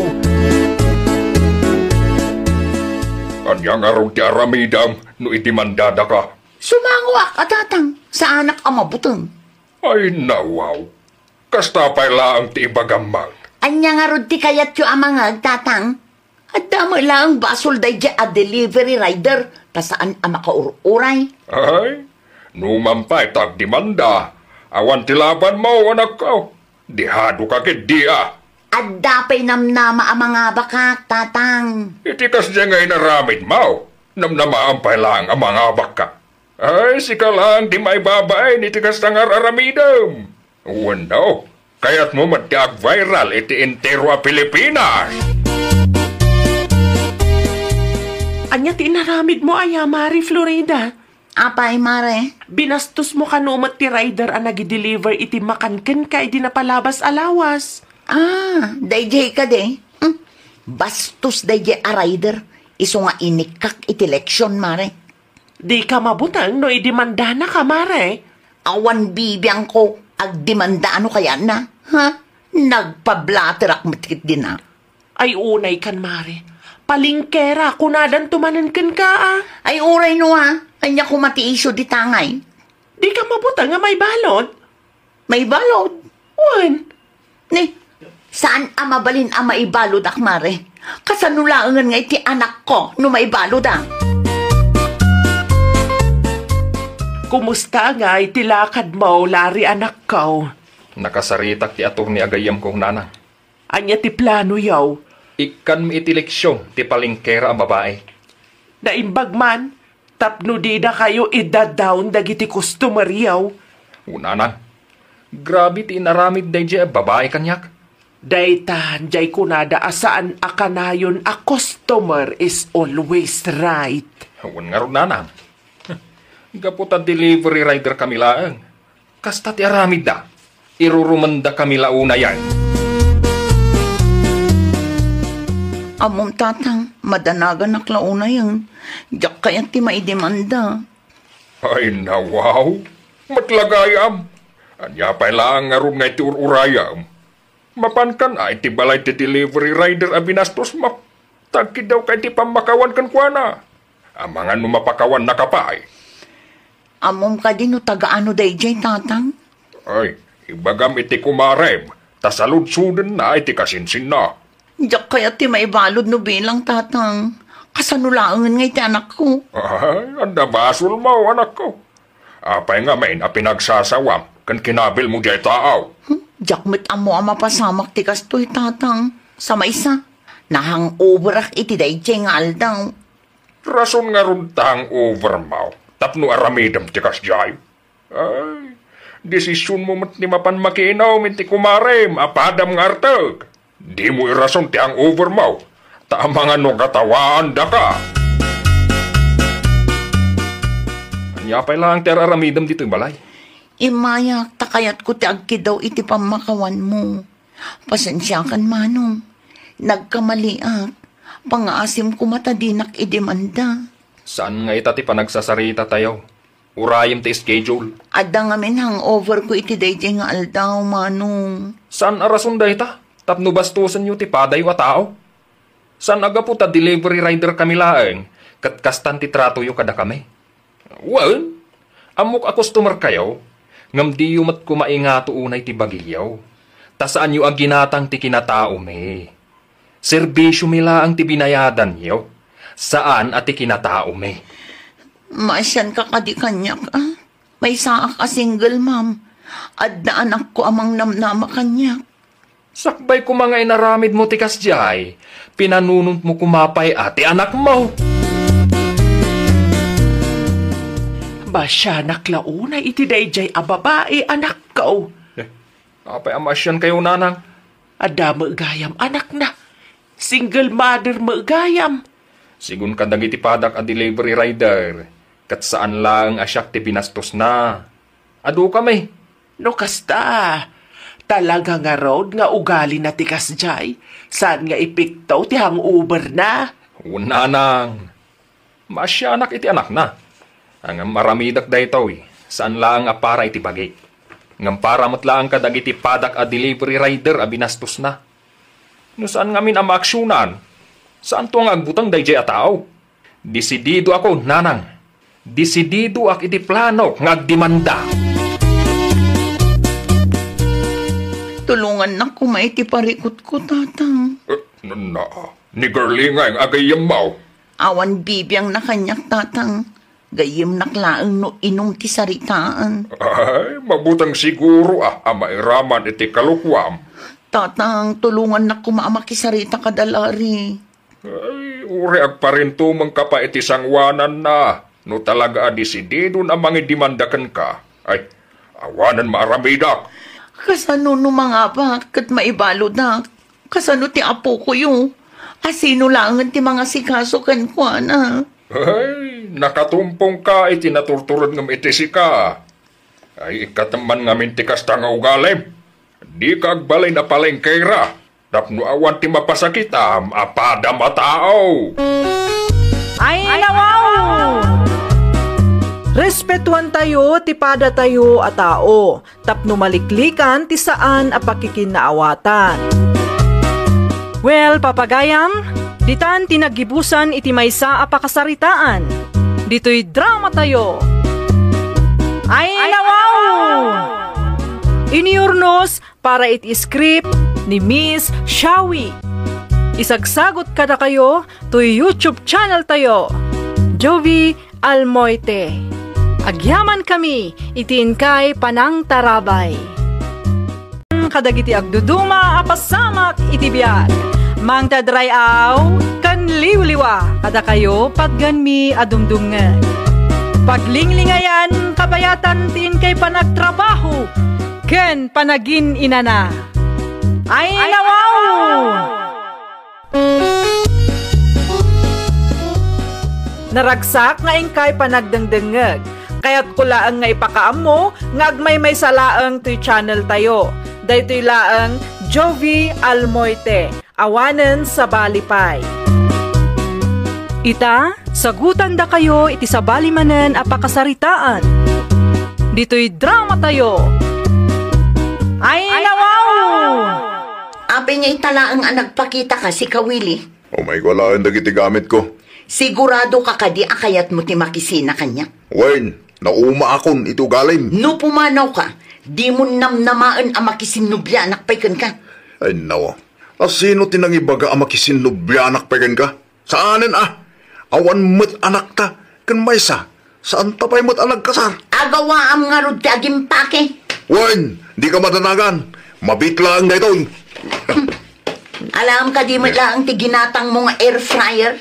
Ania ngarud ti aramidem no idemandadaka? Sumangoak a tatang, saanak a mabuteng. Ay, nawaw. Kasta pay laeng ti ibagam man. Ania ngarud ti kayatyo a mangngeg, Tatang? Adda met laeng basol daydiay a delivery rider ta saan a makaur-uray. Ay, numan pay ta agdemanda, awan ti labanmo, anakko. Dihado ka ketdi a. Adda pay namnama a mangabakak, Tatang. Iti kasdiay nga inaramidmo, namnamaam pay laeng a mangabakka. Ay, sika laeng ti maibabain iti kasta nga ar-aramidem. Wenno, kayatmo met ti ag-viral iti entero a Pilipinas? Ania ti inaramidmo aya, Mare Florida? Apay, Mare? Binastosmo kano met ti rider a nagideliver iti makan kenka idi napalabas a lawas? Ah, daydiay kadi? Hmm. Bastos daydiay a rider, isu nga inikkak iti leksion, Mare. Dika mabuteng no idemandanaka, Mare. Awan bibiangko agdemanda no kayatna, ha? Nagpablaterak met ketdin a. Ay, unay kan, Mare. Palingkera, kunadanto manen kenka, a. Ay, uray no, a. Ania koma ti isyu dita ngay? Dika mabuteng a maibalud? Maibalud? Wen. Ni, saan a mabalin a maibaludak, Mare? Kasano laengen nga iti anakko no maibaluda? Kumusta ngay ti lakadmo, Larry, anakko? Nakasaritak ti attorney a gayyemko, nanang. Ania ti planoyo? Ikkanmi iti leksio ti palengkera a babai. Naimbag man, tapno didakayo idadawn dagiti customeryo. Unana, grabe ti inaramid daydiay a babai kaniak. Daytan, diay kunada a saan a kanayon a customer is always right. Wen ngarud, nanang. Gapu ta delivery rider kami laeng. Kasta ti aramidda. Irurumendakami la unayen. Ammom, Tatang, madanaganak la unayen. Diak kayat ti maidemanda. Ay, nawaw. Met la gayam. Ania pay laeng ngarud nga iti ur-urayam? Mapankan a iti balay ti delivery rider a binastosmo. Ta agkiddawka iti pammakawan kenkuana. Amangan no mapakawannaka pay. Ammom kadi no taga-ano daydiay, Tatang? Ay, ibagam iti kumarem, ta saludsodenna iti kasinsinna. Diak kayat ti maibalud no bilang, Tatang. Kasano laengen nga iti anakko? Ay, adda basolmo, anakko. Apay ngamin a pinagsasawam ken kinabilmo diay taaw? Hmm, diak met ammo a mapasamak ti kastoy, Tatang. Sa maysa, nahangoverak iti daydiay nga aldaw. Rason ngarud ta hangovermo tapno aramidem ti kasdiay. Ay, desisionmo met ti mapan makiinum iti kumarem a padam nga artek. Dimo irason ti hangovermo, ta amangan no gatawaandaka. Ania pay laeng ti ar-aramidem ditoy balay? Immayak, ta kayatko ti agkiddaw iti pammakawanmo. Pasensiakan, Manong. Nagkamaliak. Pangngaasim koma ta dinak idemanda. Saan nga ita ti panagsasaritatayo? Urayem ti schedule. Adda ngamin hangover ko iti daydiay nga aldaw, Manong. Saan a rason dayta tapno bastosenyo ti padayo a tao? Saan a gapu ta delivery rider kami laeng ket kastan ti tratoyo kadakami? Wen, ammok a customer kayo, ngem diyo met koma ingato unay ti bagiyo, ta saanyo a ginatang ti kinataomi. Serbisiomi laeng ti binayadanyo, saan a ti kinataomi. Maasianka kadi kaniak, a? Maysaak a single mom. Adda anakko a mangnamnama kaniak. Sakbay koma nga inaramidmo ti kasdiay, pinanunotmo koma pay a ti anakmo. Maasianak la unay iti daydiay a babai, anakko. Eh, apay a maasiankayo, nanang? Adda met gayam anakna. Single mother met gayam. Sigun kadagiti padak a delivery rider, ket saan laeng a siak ti binastosna. Adu kami. No kasta, talaga ngarud nga ugalina ti kasdiay, saan nga epekto ti hangover na? Wen, nanang. Maasianak iti anakna. Ngem aramidek daytoy, saan laeng a para iti bagik. Ngem para met laeng kadagiti padak a delivery rider a binastosna. No saan ngamin a maaksionan, saanto nga agbuteng daydiay a tao. Desididoakon, nanang. Desididoak iti planok nga agdemanda. Tulongannak koma iti parikutko, Tatang. Eh, na, ni Girlie nga agayyemmo? Awan bibiangna kaniak, Tatang. Gayyemnak laeng no inum ti saritaan. Ay, mabuteng siguro a, a mairaman iti kalokuam. Tatang, tulongannak koma a makisarita kada Larry. Ay, uray agparintumengka pay iti sanguananna. No talaga a desididon a mangidimanda kenka, ay, awanen maaramidek. Kasano no mangabak ket maibaludak? Kasano ti apokoyo? A sino laengen ti mangasikaso kenkuana? Ay, nakatumpongka iti naturtured ngem iti sika. Ay, ikkatem man ngamin ti kasta nga ugalim. Dika agbalin a palengkera tapno awan ti mapasakitam a padam a tao. Ay, nawaw! Respetuantayo ti padatayo a tao tapno maliklikan ti saan a pakikinaawatan. Well, papagayam, ditan ti naggibusan iti maysa a pakasaritaan. Ditoy dramatayo. Ay, nawaw! Iniurnos para iti script ni Miss Shawi. Isagsagot kadakayo toy YouTube channel tayo, Jovi Almoite. Agyamankami iti inkay panangtarabay. Kadagiti agduduma a pasamak iti biag, mangted ray-aw ken liwliwa kadakayo patgenmi a dumdumngeg. Paglinglingayan kabayatan ti inkay panagtrabaho ken panagin-inana. Ay, nawaw! Naragsak nga inkay panagdengdengngeg. Kayatko laeng nga ipakaammo nga agmaymaysa laeng toy channel tayo. Daytoy laeng Jovi Almoite. Awanen sabali pay. Ita, sagutandakayo iti sabali manen a pakasaritaan. Ditoy dramatayo. Ay, nawaw! Apay nga ita laeng a nagpakitaka, sika, Willie? Umayko alaen dagiti gamitko. Siguradoka kadi a kayatmo ti makisina kaniak? Wen, naumaakon iti ugalim. No pumanawka, dimo namnamaen a makisinnublianak pay kenka. Ay, nawa. A sino ti nangibaga a makisinnublianak pay kenka? Saanen a. Awan met anakta ken maysa. Saanta pay met a nagkasar. Agawaam ngarud ti agimpake. Wen, dika madanagan. Mabiit laeng daytoy. Alaem kadi met laeng ti ginatangmo nga air fryer?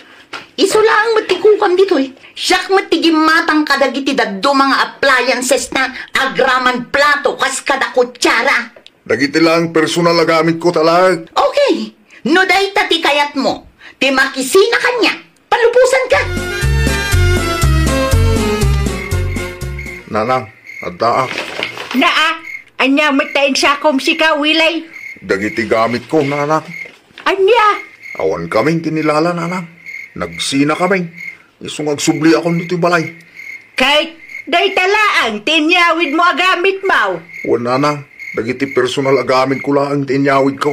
Isu laeng met ti kukam ditoy. Siak met ti gimmatang kadagiti dadduma nga appliances na agraman plato kas kada kutsara. Dagiti laeng personal a gamitko talaek. Okay. No dayta ti kayatmo, ti makisina kaniak, palubosanka. Nanang, addaak. Naa, ania met ta insakom sika, Willie? Dagiti gamitko, nanang. Ania? Awan kamin ti ni Lala, nanang. Nagsina kamin. Isu nga agsubliakon ditoy balay. Ket dayta laeng ti inyawidmo a gamitmo? Wen, nanang, dagiti personal a gamitko laeng ti inyawidko.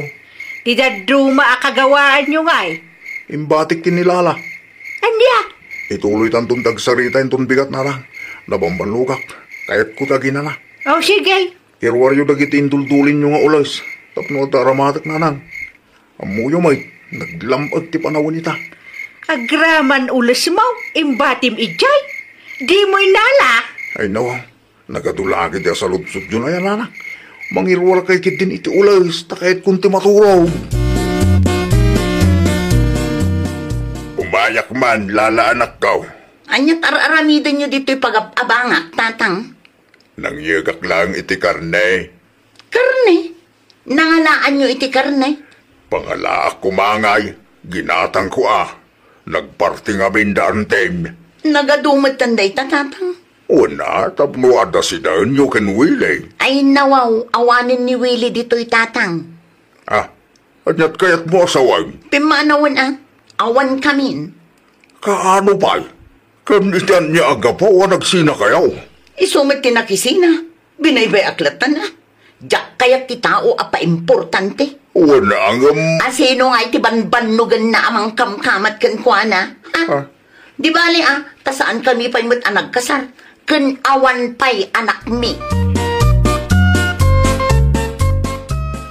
Ti dadduma a kagawaanyo ngay? Imbatik ti ni Lala. Ania? Ituloytanton ti agsarita inton bigat, nanang. Nabambanogak. Kayatko ti aginana. O, sige. Iruaryo dagiti induldulinyo nga ules tapno adda aramatek, nanang. Ammoyo met, naglam-ek ti panawen ita. Agraman ulesmo, imbatim idiay? Dimo inala? Ay, nawa, nagadu la ketdi a saludsodyo, nanang. Mangiruarkay ketdin iti ules, ta kayatkon ti maturog. Umayak man, Lala, anakko. Ania ti ar-aramidenyo ditoy pagab-abangak, Tatang? Nangyegak laeng iti karne. Karne? Nangalaanyo iti karne? Pangalaak koma ngay, ginatangko a. Nagparti ngamin da Antim. Nagadu metten dayta, Tatang? Wen a, tapno adda sidaenyo ken Willie. Ay, nawaw, awanen ni Willie ditoy, Tatang. Ah, aniat kayatmo a sawen? Pimmanawen a, awan kamin. Kaano pay? Ken iti ania a gapu a nagsinakayo? Isu met ti nakisina. Binaybay-ak latta a. Diak kayat ti tao a paimportante. Wen a ngem. A sino nga iti banbannogenna a mangkamkamat kenkuana? Ha? Ah. Di bale a, ta saankami pay met a nagkasar, ken awan pay anakmi.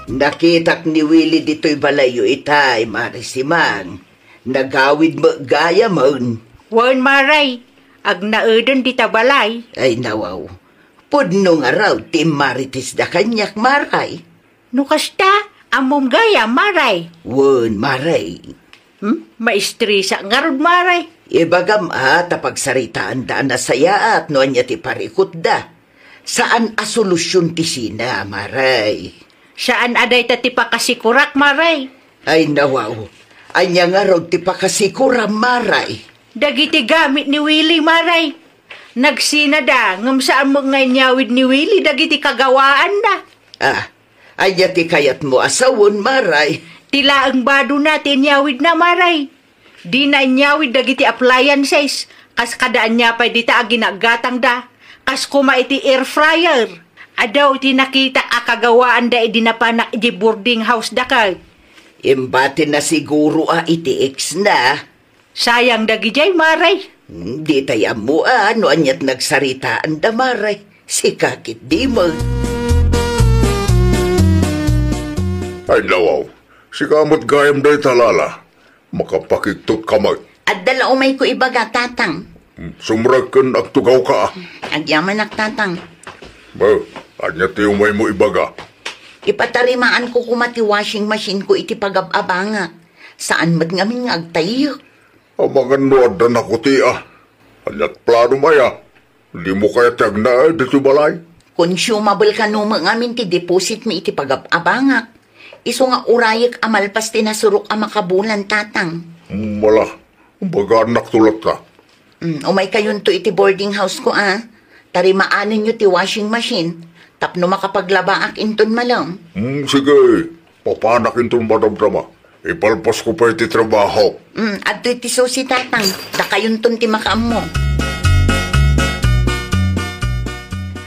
Nakitak ni Willie ditoy balayyo itay, Mare Simang. Nagawid met gayamen. Wen, Mare. Agnaeden dita balay. Ay, nawaw. Pudno ngarud ti immarites da kaniak, Mare. No kasta, ammom gayam, Mare. Wen, Mare. Hmm? Maistresak ngarud, Mare. Ibagam a ta pagsaritaanda a nasayaat no ania ti parikutda. Saan a solusion ti sina, Mare. Saan a dayta ti pakasikurak, Mare. Ay, nawaw. Ania ngarud ti pakasikuram, Mare? Dagiti gamit ni Willie, Mare. Nagsinada, ngem saan met nga inyawid ni Willie dagiti kagawaanna. Ah, ania ti kayatmo a sawen, Mare? Ti laeng badona ti inyawidna, Mare. Dina inyawid dagiti appliances, kas kada ania pay dita a ginaggatangda, kas koma iti air fryer. Adu ti nakitak a kagawaanda idi napanak idi boarding house da ket. Imbatina siguro a iti ex na. Sayang dagidiay, Mare. Hmm, ditay ammo a no aniat nagsaritaanda, Mare. Sika ketdi met. Ay, nawaw. Sika met gayam dayta, Lala. Makapakigtot ka met. Adda la umayko ibaga, Tatang. Hmm, sumrek ken agtugawka, a. Agyamanak, Tatang. Be, ania ti umaymo ibaga? Ipatarimaanko koma ti washing machine ko iti pagab-abangak. Saan met ngamin nga agtayyek. Amangan no adda nakuti, a. Aniat planom aya? Dimo kayat ti agnaed iti balay? Consumable kano met ngamin ti deposit mi iti pagab-abangak. Isu nga urayek a malpas ti nasurok a makabulan, Tatang. Mala, bagannak to latta. Mm, umaykayonto iti boarding house ko, a. Tarimaanenyo ti washing machine tapno makapaglabaak inton malem. Mm, sige. Papanak inton madamdama. Ipalpasko pay ti trabaho. Mm, adtoy ti susi, Tatang. Dakayonton ti makaammo.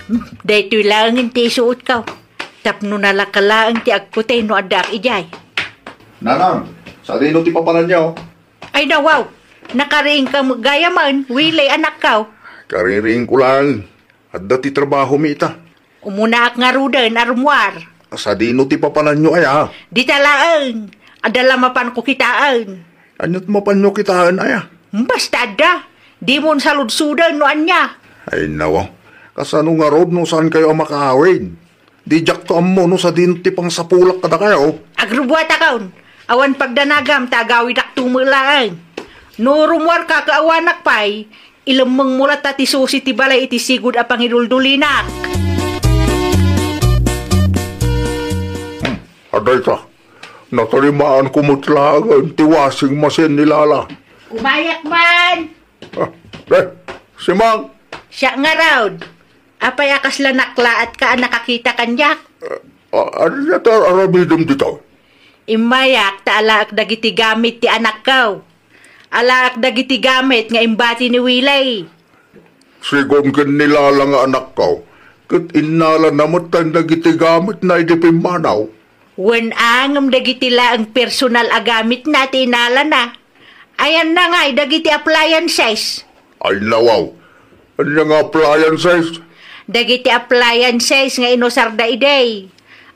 Mm, daytoy laengen ti isuotko. Tapno nalaka laeng ti agkutay no addaak idiay. Nanang, sadino ti papananyo? Ay, nawaw. Nakariingka met gayamen, Willie, anakko. Kaririingko laeng. Adda ti trabahomi ita. Umunaak ngaruden a rummuar. Sadino ti papananyo aya? Dita laeng. Adda la mapanko kitaen. Aniat mapanyo kitaen aya? Basta adda. Dimon saludsoden no ania. Ay, nawa. Kasano ngarud no saankayo a makaawid? Diakto ammo no sadino ti pangsapulak kadakayo. Agrubuatakon. Awan pagdanagam ta agawidakto met laeng. No rummuarka ket awanak pay, ilemmengmo latta ti susi ti balay iti sigud a pangiduldulinak. Hmm, adda ita. Natarimaanko met laengen ti washing machine ni Lala. Umayak man! Ah, eh, Simang! Siak ngarud. Apay a kasla naklaatka a nakakita kaniak? Ah, ania ti ar-aramidem dita? Immayak ta alaek dagiti gamit ti anakko. Alaek dagiti gamit nga imbati ni Willie. Sigun ken ni Lala nga anakko, ket innalana met dagiti gamitna idi pimmanaw. Wen a ngem dagiti laeng personal a gamitna ti innalana. Ayanna ngay dagiti appliances? Ay, nawaw. Ania nga appliances? Dagiti appliances nga inusarda idi.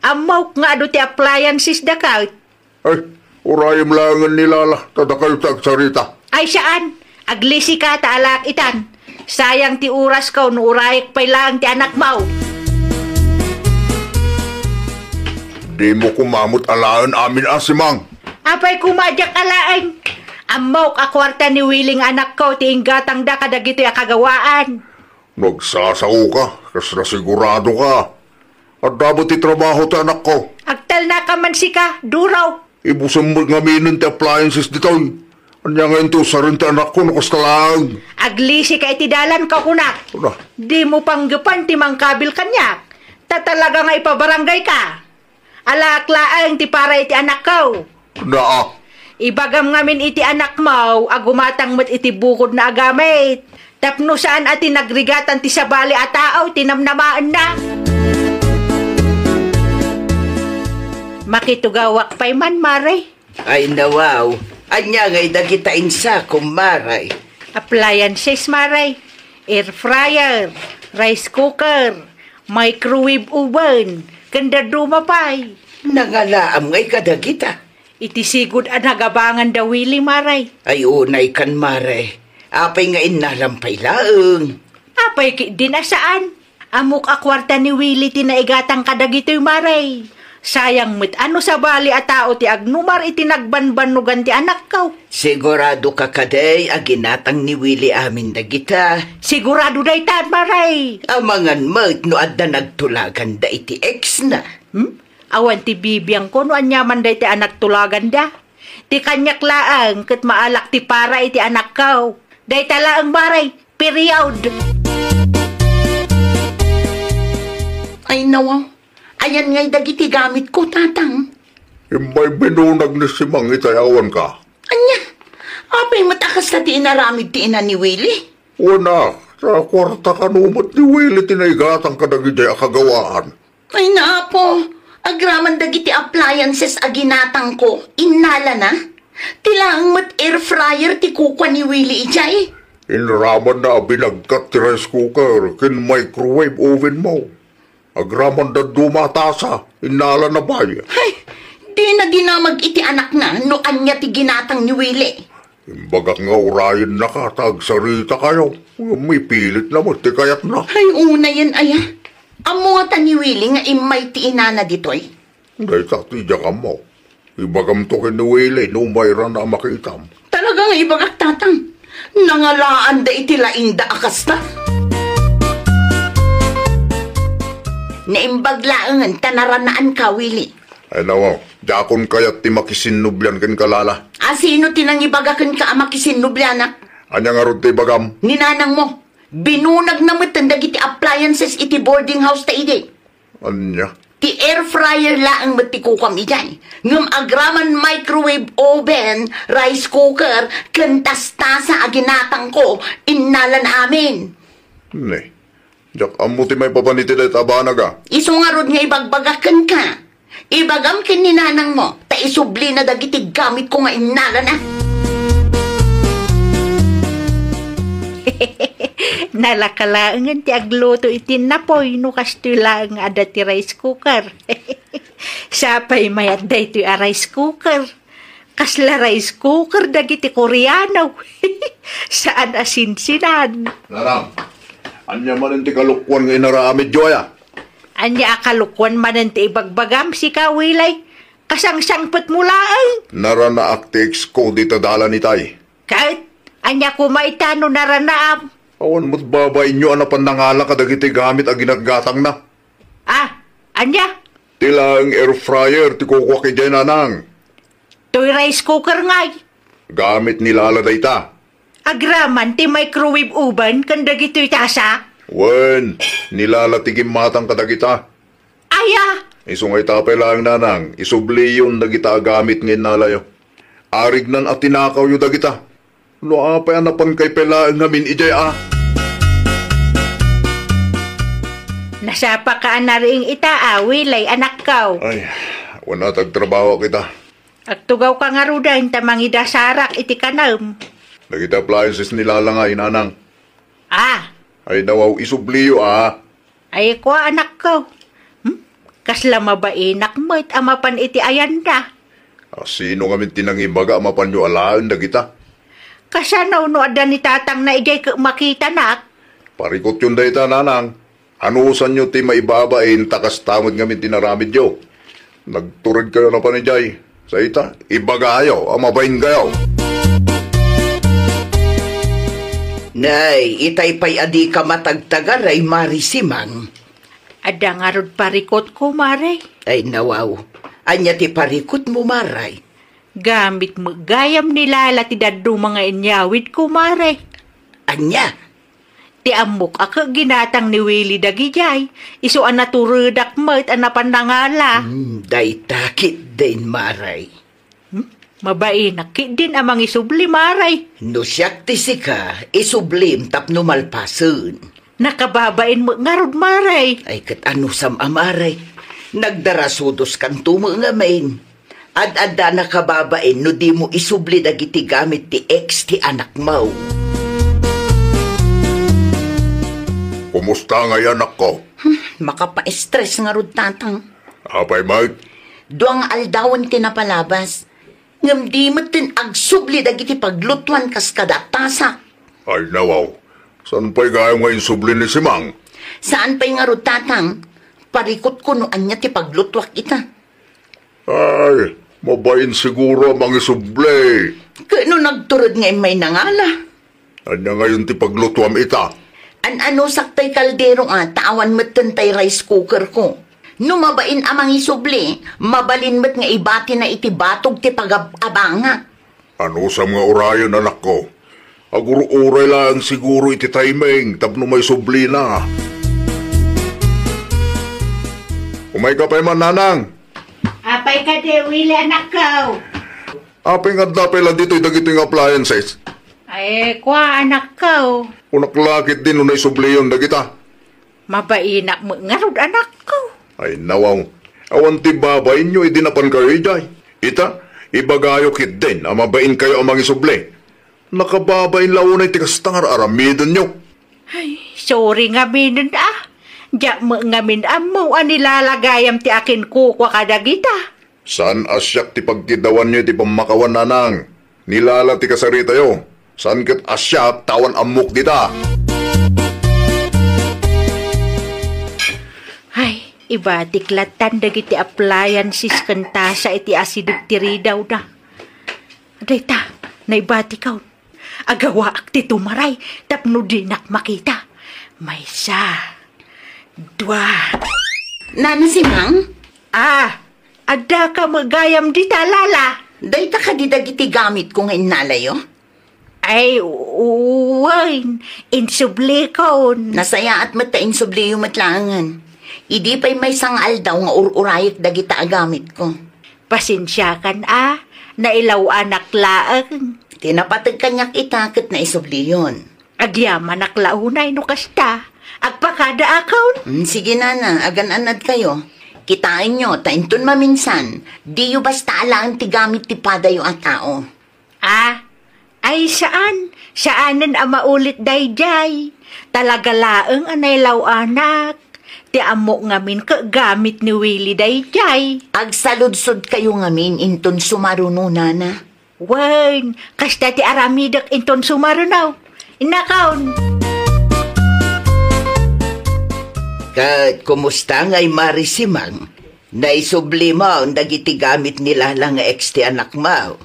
Ammok nga adu ti appliances da ket. Ay, urayem laengen ni Lala, ta dakayo ti agsarita. Ay, saan. Aglisika ta alaek itan. Sayang ti orasko no urayek pay laeng ti anakmo. Dimo koma met alaen amin a, Simang. Apay koma diak alaen? Ammok a kuarta ni Willie nga anakko ti inggatangda kadagitoy a kagawaan. No agsasaoka, kasla siguradoka. Adda met ti trabaho ti anakko. Agtalnaka man sika, Duro. Ibusem met ngaminen ti appliances ditoy. Ania ngay ti usaren ti anakko no kasta laeng? Aglisika iti dalanko, kunak. Ano? Dimo panggepan ti mangkabil kaniak. Ta talaga nga ipabarangayka. Alaek laeng ti para iti anakko. Naa. Ibagam ngamin iti anakmo a gumatang met iti bukodna a gamit. Tapno saan a ti nagrigatan ti sabali a tao ti namnamaenna. Makitugawak pay man, Mare. Ay, nawaw. Ania ngay dagita insakom, Mare? Appliances, Mare. Air fryer, rice cooker, microwave oven, ken dadduma pay. Nangalaam ngay kadagita? Iti sigud a nagabangan da Willie, Mare. Ay, unay kan, Mare. Apay nga innalam pay laeng? Apay ketdin a saan? Ammok a kuarta ni Willie ti naigatang kadagitoy, Mare. Sayang met a no sabali a tao ti agnumar iti nagbanbannogan ti anakko. Sigurado ka kadi a ginatang ni Willie amin dagita? Sigurado dayta, Mare. Amangan met no adda nagtulaganda iti ex na. Hmm? Awan ti bibiangko no aniaman dayta a nagtulaganda. Ti kaniak laeng ket maalak ti para iti anakko. Dayta laeng, Mare. Period. Ay, nawaw. Ayan ngay dagiti gamitko, Tatang. Imbay binunag ni Simang itay awan ka. Ania? Apay met a kasta ti inaramid ti ina ni Willie? Wen a, sa kuarta kano met ni Willie ti naigatang kadagiti a kagawaan. Ay, Apo, agraman dagiti appliances a ginatangko, innalana. Ti laeng met air fryer ti kukua ni Willie idiay. Inramanna a binagkat ti rice cooker ken microwave oven mo. Agraman dadduma a tasa, innalana pay. Ay, dina dinamag iti anakna no ania ti ginatang ni Willie. Imbagak nga urayennaka ta agsarita kayo. Ngem ipilitna met ti kayatna. Ay, unayen aya. Ammo ngata ni Willie nga immay ti inana ditoy? Dayta ti diak ammo. Ibagamto ken ni Willie no umayrana a makitam. Talaga nga ibagak, Tatang. Nangalaanda iti laingda a kasta. Naimbag laengen ta naranaanka, Willie. Ay, nawaw, diakon kayat ti makisinnublian kenka, Lala. A, sino ti nangibaga kenka a makisinnublianak? Ania ngarud ti ibagam? Ni nanangmo, binunagna metten dagiti appliances iti boarding house ta idi. Ania? Ti air fryer laeng met ti kukuam idiay. Ngem agraman microwave oven, rice cooker, ken tastasa a ginatangko, innalan amin. Ne, diak ammo ti maipapan iti dayta a banag a. Isu ngarud nga ibagbagak kenka. Ibagam ken ni nanangmo, ta isublina dagiti gamitko nga innalana. Nalaka laengen ti agluto iti napoy no kastoy laeng nga adda ti rice cooker. Sapay mayat daytoy a rice cooker. Kasla rice cooker dagiti Koreano. Saan a sinsinan. Nanang, ania manen ti kalokuan nga inaramidyo aya? Ania a kalokuan manen ti ibagbagam, sika, Willie? Kasangsangpetmo laeng. Naranaak ti ex ko dita dalan itay. Ket, ania koma ita no naranaam? Awan met babainyo a napan nangala kadagiti gamit a ginatgatangna. Ah, ania? Ti laeng air fryer ti kukuak idiay, nanang. Toy rice cooker ngay? Gamit ni Lala dayta. Agraman ti microwave oven ken dagitoy tasa? Wen, ni Lala ti gimmatang kadagita. Aya? Isu nga ita pay laeng, nanang, isubliyon dagita a gamit nga innalayo. Arignan a tinakawyo dagita. No apay a napan kay pay laeng ngamin idiay a? Nasapaka a nariing ita a, Willie, anakko. Ay, wen a, agtrabaho kita. Agtugawka ngaruden ta mangidasarak iti kanem. Dagiti appliances ni Lala ngay, nanang. Ah. Ay, nawaw, isubliyo a. Ay, kua, anakko. Hmm? Kasla mabainak met a mapan iti ayanda. A, sino ngamin ti nangibaga a mapanyo alaen dagita? Kasano no adda ni tatangna idiay ket makitanak? Parikutyon dayta, nanang. Anusanyo ti maibabain ta kasta met ngamin ti naramidyo? Nagturedkayo a napan idiay. Sa ita, ibagayo a mabainkayo. Nay, itay pay a dika matagtagaray, Mari Simang. Adda ngarud parikutko, Mare. Ay, nawaw. Ania ti parikutmo, Mare? Gamit met gayam ni Lala ti dadduma nga inyawidko, Mare. Ania? Ti ammok a ket ginatang ni Willie dagidiay, isu a naturedak met a napan nangala. Hmm, dayta ketdin, Mare. Hmm? Mabainak ketdin a mangisubli, Mare. No siak ti sika, isublim tapno malpasen. Nakababain met ngarud, Mare. Ay, ket anusam a, Mare? Nagdarasudoskanto met ngamin. Ad-adda a nakababain no dimo isubli dagiti gamit ti ex ti anakmo. Kumusta ngay, anakko? Hmm, makapaestres ngarud, Tatang. Apay met? Dua nga aldawen ti napalabas. Ngem di metten agsubli dagiti paglutuan kas kada tasa. Ay, nawaw. Saan pay gayam nga insubli ni Simang? Saan pay ngarud, Tatang? Parikutko no ania ti paglutuak ita. Ay, mabain siguro a mangisubli. Ket no nagtured nga immay nangala? Ania ngayon ti paglutuam ita? An-anusak tay kaldero a, ta awan metten tay rice cooker ko. No mabain a mangisubli, mabalin met nga ibatina iti batog ti pagab-abangak. Anusam nga urayen, anakko? Agur-uray laeng siguro iti timing tapno maisublina. Umayka pay man, Nanang. Apay kadi, Willie, anakko? Apay nga adda pay la ditoy dagitoy nga appliances? Ay, kua, anakko. Kunak la ketdin no naisubliyon dagita. Mabainak met ngarud, anakko. Ay, nawaw. Awan ti babainyo idi napankayo idiay. Ita, ibagayo ketdin a mabainkayo a mangisubli. Nakababain la unay ti kasta nga ar-aramidenyo. Ay, sorry ngaminen, ah. Diak met ngamin ammo a ni Lala gayam ti akinkukua kadagita. Saan a siak ti pagkiddawanyo iti pammakawan, Nanang. Ni Lala ti kasaritayo. Saan ket a siak ta awan ammok dita. Ay, ibatik lattan dagiti appliances ken tasa iti asideg ti ridawda. Dayta, naibatikon. Agawaak ti tumaray tapno dinak makita. Maysa, dua. Nana Simang? Ah, adda ka met gayam dita, Lala? Dayta kadi dagiti gamitko nga innalayo? Ay, u-, wen, insublikon. Nasayaat met ta insubliyo met laengen. Idi pay maysa nga aldaw nga ur-urayek dagita a gamitko. Pasensiakan a, nailaw-anak laeng. Ti napateg kaniak ita ket naisubliyon. Agyamanak la unay no kasta, agpakadaakon. Hmm, sige, nana, agan-anadkayo. Kitaenyo, ta inton maminsan, diyo basta alaen ti gamit ti padayo a tao. Ah, ay saan, saanen a maulit daydiay. Talaga laeng a nailaw-anak. Ti ammok ngamin ket gamit ni Willie daydiay. Agsaludsodkayo ngamin inton sumaruno, nana. Wen, kasta ti aramidek inton sumaruno. Innakon. Ket kumusta ngay, Mari Simang? Naisubli mo dagiti gamit ni Lala nga ex ti anakmo?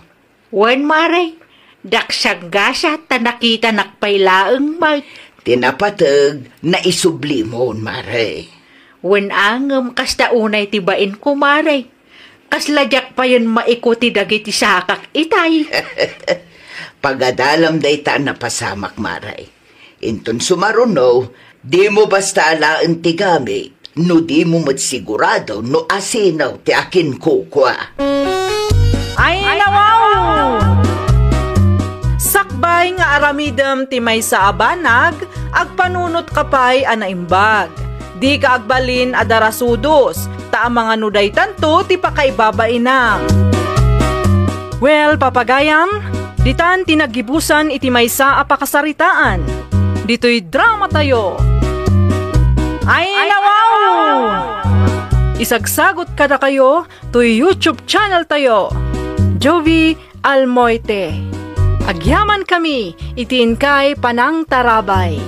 Wen, Mare, daksag gasat ta nakitanak pay laeng met. Ti napateg, naisublimon, Mare. Wen a ngem kasta unay ti bainko, Mare. Kasla diak payen maikuti dagiti sakak itay. Pagadalam dayta a napasamak, Mare. Inton sumaruno, dimo basta alaen ti gamit no dimo met sigurado no asino ti akinkukua. Ay, nawaw! Sakbay nga aramidem ti maysa a banag, agpanunotka pay a naimbag. Dika agbalin a darasudos, ta amangan no daytanto ti pakaibabainam. Well, papagayam, ditan ti naggibusan iti maysa a pakasaritaan. Ditoy dramatayo. Ay, nawaw! Isagsagot kadakayo toy YouTube channel tayo, Jovi Almoite. Agyaman kami iti inkay panangtarabay.